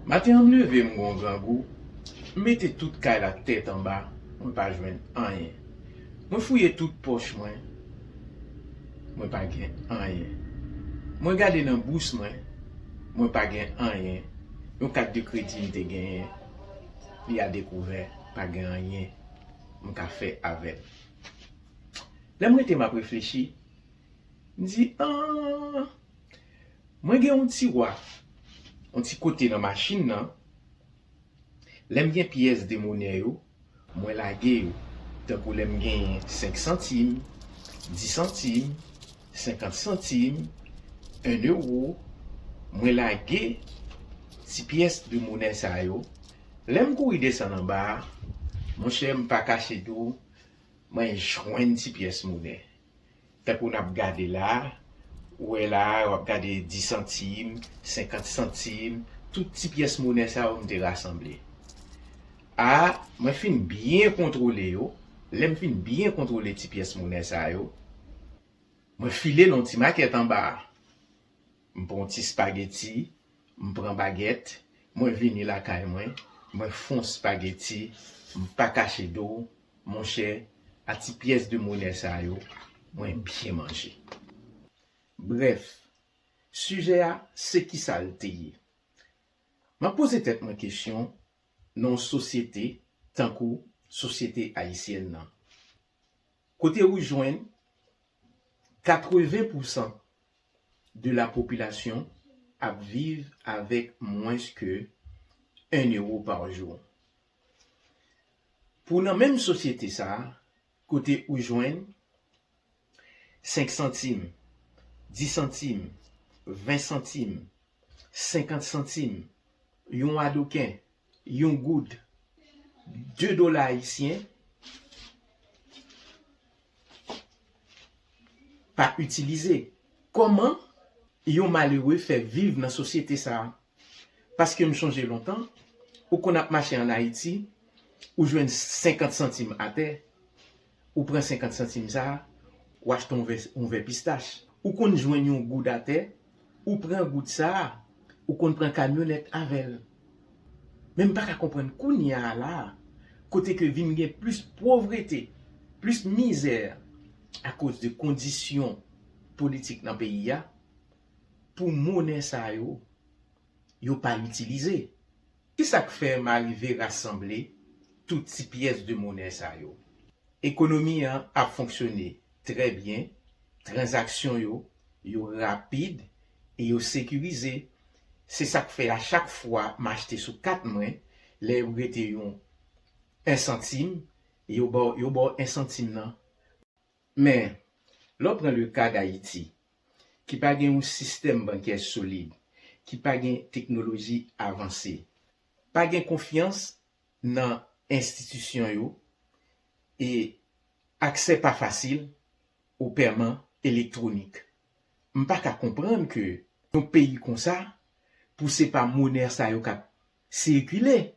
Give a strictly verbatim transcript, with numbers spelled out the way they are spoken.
Maten an m leve, m gon grangou. M mete tout kay la tèt anba, mwen pa jwenn anyen. Mwen fouye tout pòch mwen, mwen pa gen anyen. Mwen gade nan bous mwen, mwen pa gen anyen. Yon kat de kredi m te genyen, li a dekouvè, pa gen anyen m ka fè avè l. Lè m rete m ap reflechi, m di, ah, mwen gen yon tiwa, yon ti kote nan machin nan. Lè m gen pyès de monè yo, mwen lage yo. Tankou lè m genyen senk santim, dis santim, senkant santim, en ewo, mwen lage ti pyès de monè sa yo. Lè m kouri desann anba a, monchè, m pa kache di w, mwen jwenn ti pyès monè. Tankou n ap gade la, ou wè la, w ap gade dis santim, senkant santim, tout ti pyès monè sa yo m te rasanble. A, mwen fin byen kontwole yo. Lè m fin byen kontwole ti pyès monè sa yo, mwen file nan ti makèt anba a. M pran yon ti spageti, m pran bagèt, mwen vini lakay mwen, mwen fè yon spageti, m pa kache di w, monchè, a ti pyès de monè sa yo, mwen byen manje. Brèf, sijè a, se kisa l te ye. M ap poze tèt mwen kesyon, nan yon sosyete tankou sosyete ayisyèn nan, kote ou jwenn katreven pousan de la popilasyon ap viv avèk mwens ke en ewo pa jou. Pou nan menm sosyete sa a, kote ou jwenn senk santim, dis santim, ven santim, senkant santim, yon adoken, yon goud, de dola ayisyen pa itilize. Kòman yon malere fè viv nan sosyete sa a? Paske m chonje lontan, ou konn ap mache ann Ayiti, ou jwenn senkant santim atè, ou pran senkant santim sa a, ou achte yon vè, yon vè pistach. Ou konn jwenn yon goud atè, ou pran goud sa a, ou konn pran kamyonèt avè l. Men m pa ka konprann kounye a la, kote ke vin gen plis povrete, plis mizè akoz de kondisyon politik nan peyi a, pou monè sa yo, yo pa itilize. Kisa k fè m arive rasanble tout ti pyès de monè sa yo? Ekonomi an ap fonksyone trè byen, tranzaksyon yo, yo rapid e yo sekirize. Se sa k fè a chak fwa m achte sou kat mwen, lè yo rete yon en santim, yo ba w, yo ba w en santim nan. Men, lè w pran le ka Dayiti, ki pa gen yon sistèm bankè solid, ki pa gen teknoloji avanse, pa gen konfyans nan enstitisyon yo, e aksè pa fasil o pèman elektwonik. M pa ka konprann ke yon peyi konsa, pou se pa monè sa yo k ap sikile,